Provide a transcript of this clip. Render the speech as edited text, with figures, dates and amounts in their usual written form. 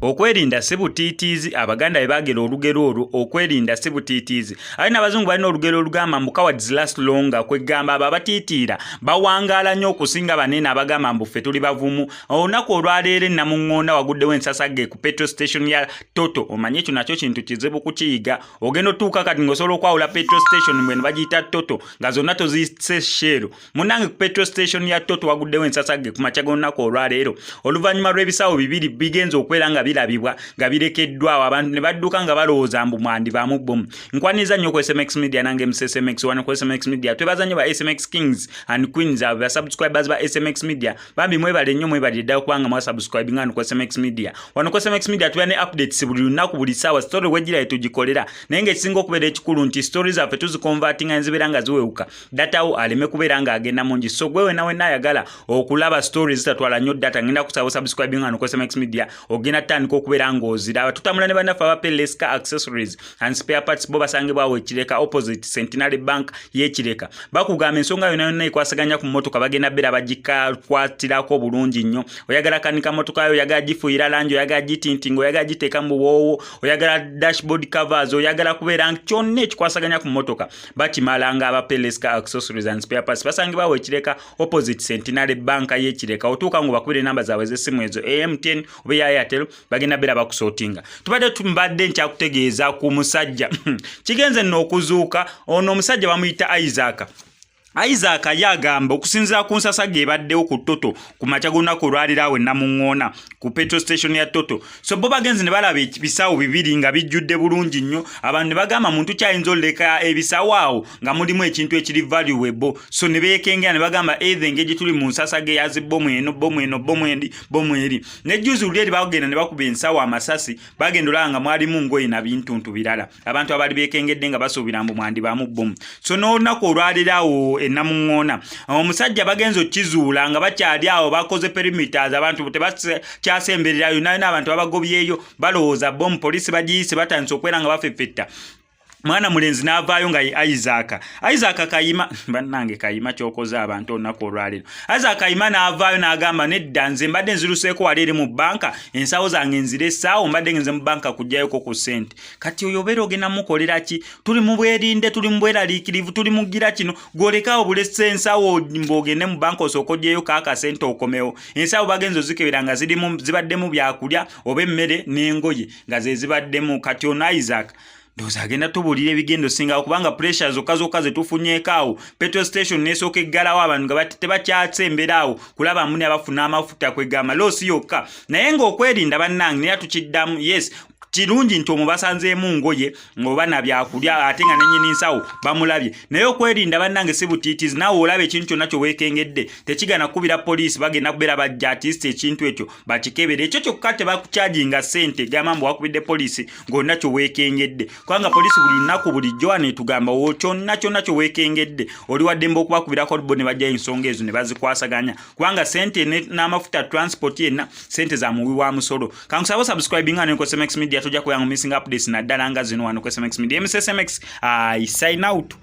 Okwerinda si butiitiizi. Abaganda bwe baagera olugero olwo, okwerinda si butiitiizi. Ate n'abazungu balina olugero olugamba mbu "Cowards last longer", kwegamba abo abatiitiira bawangaala nnyo okusinga banene abagamba mbu ffe tuli bavumu. Olunaku olwaleero enamuŋŋoona waguddewo ensasagge ku petrol station ya Total. Omanye ekyo nakyo kintu kizibu kukiyiga. Ogenda otuuka kati ng'osobola okwawula petrol station bweno bagiyita Total nga zonna toziyise Shell. Munnange, ku petrol station ya Total waguddewo ensasagge ku makya g'olunaku olwaleero oluvannyuma lw'ebisawo bibiri bigenza okubeera nga birabibwa nga birekeddwawo, abantu ne badduka nga balowooza mbu mwandibaamu bbomu. Nkwaniriza nnyo ku SMX Media, nange MCSMX. Wano ku SMX Media twebaza nnyo ba SMX Kings and Queens, abo ba subscribers ba SMX Media. Bambi mwebale nnyo, mwebalire ddala kubanga mwasubscribinga wano ku SMX Media. Wano ku SMX Media tuba ne updates buli lunaku, buli ssaawa, story wegira tugikolera. Naye ng'ekisinga okubeera ekikulu nti story zaffe tuziconvertinga nezibeera nga ziwewuka, data wo aleme kubeera ng'agenda mungi. So gwe wena wena ayagala okulaba story zitatwala nnyo data, ngenda kusaba subscribing wano ku SMX Media, ogenda tutandika okubeera ng'oziraba. Tutambula ne bannaffe aba Peleska Accessories and Spare Parts. Bo basangibwawo Ekireka, opposite Centenary Bank y'Ekireka. Bakugamba ensonga yonna yonna ekwasaganya ku mmotoka bagenda beera bagikakwatirako bulungi nnyo. Oyagala kanika mmotoka yo, oyagala gifuuyira langi, oyagala gitintinga, oyagala giteeka mu buwoowo, oyagala dashboard covers, oyagala kubeera kyonna ekikwasaganya ku mmotoka, bakimalanga. Aba Peleska Accessories and Spare Parts basangibwawo Ekireka, opposite Centenary Bank y'Ekireka. Otuuka nga bakubira enamba zaabwe ez'essimu ezo, MTN oba eya Airtel, bagenda beera bakusootinga. Tubadde tumbadde nkyakutegeeza ku musajja kigenze nno okuzuuka. Ono omusajja bamuyita Isaac. Isaac ye agamba okusinziira ku nsasage ebaddewo ku Total ku makya g'olunaku olwaleero awo enamuŋŋoona ku petrol station ya Total. So bo bagenze ne balaba ebisawo bibiri nga bijjudde bulungi nnyo. Abantu ne bagamba, muntu kyayinza oleka ebisawo awo nga mulimu ekintu ekiri valuable? So ne beekengera ne bagamba either engeri tuli mu nsasage yazi bomu eno, bomu eno, bomu endi, bomu eri. Nejjuzi luli eri bagenda ne bakuba ensawo amasasi, bagenda olaba nga mwalimu ngoye na bintuntu birala, abantu abaali beekengedde nga basuubira mbu mwandibaamu bomu. So n'olunaku olwaleero awo enamuŋŋoona omusajja bagenza okkizuula nga bakyali awo bakoze perimeters, abantu tebakyasembererayo nalina, abantu babagobyeyo balowooza bomu. Poliisi bagiyise, batandise okubeera nga bafeffetta. Mwana mulenzi n'avaayo nga ye Isaac, Isaac Kayima. Bannange, Kayima kyokoze abantu olunaku olwaleero. Isaac Kayima n'avaayo n'agamba, nedda, nze mbadde nziruseeko wali eri mu banka, ensawo zange nzire essaawo, mbadde ngenze mu banka kuggyayoko ku ssente. Kati oyo obeera ogenda mukolera ki? Tuli mu bwerinde, tuli mu bweraliikirivu, tuli mu gira kino, gwolekaawo bulese ensawo mbw'ogende mu banka osooka oggyeyo kaakasente okomewo. Ensawo bagenza ozikebera nga zirimu, zibaddemu byakulya oba emmere n'engoye nga ze zibaddemu. Kati ono Isaac ndowooza agenda tubuulira ebigendo singawo, kubanga pressure zokka zokka ze tufunyeeko awo, petrol station nesooka eggalawo, abantu nga tebakyasembera awo kulaba muni abafuna amafuta, kwegamba loss yokka. Naye ng'okwerinda, bannange, naye tukiddamu, yes, kirungi nti omwo basanzeemu ngoye oba nabyakulya, ate nga nenyini nsawo bamulabye. Naye okwerinda, bannange, si butiitizi. Naawe olaba ekintu kyonna kyeweekengedde tekigana kukubira poliisi, bagenda kubeera bajja at least ekintu ekyo bakikebere. Ekyo kyokka tebakukyajinga ssente, gamba mbu wakubidde poliisi ng'olina kyeweekengedde, kubanga poliisi buli lunaku bulijjo wano etugamba kyonna kyonna kyeweekengedde oli waddembe okubakubirako bo ne bajjayo ensonga ezo ne bazikwasaganya, kubanga ssente n'amafuta, transport yenna, ssente za muwi wa musolo. Kankusaba subscribing wano ku SMX Media, tojja kubeera mu missing updates naddala nga zino wano ku SMX Media. MSSMX, I sign out.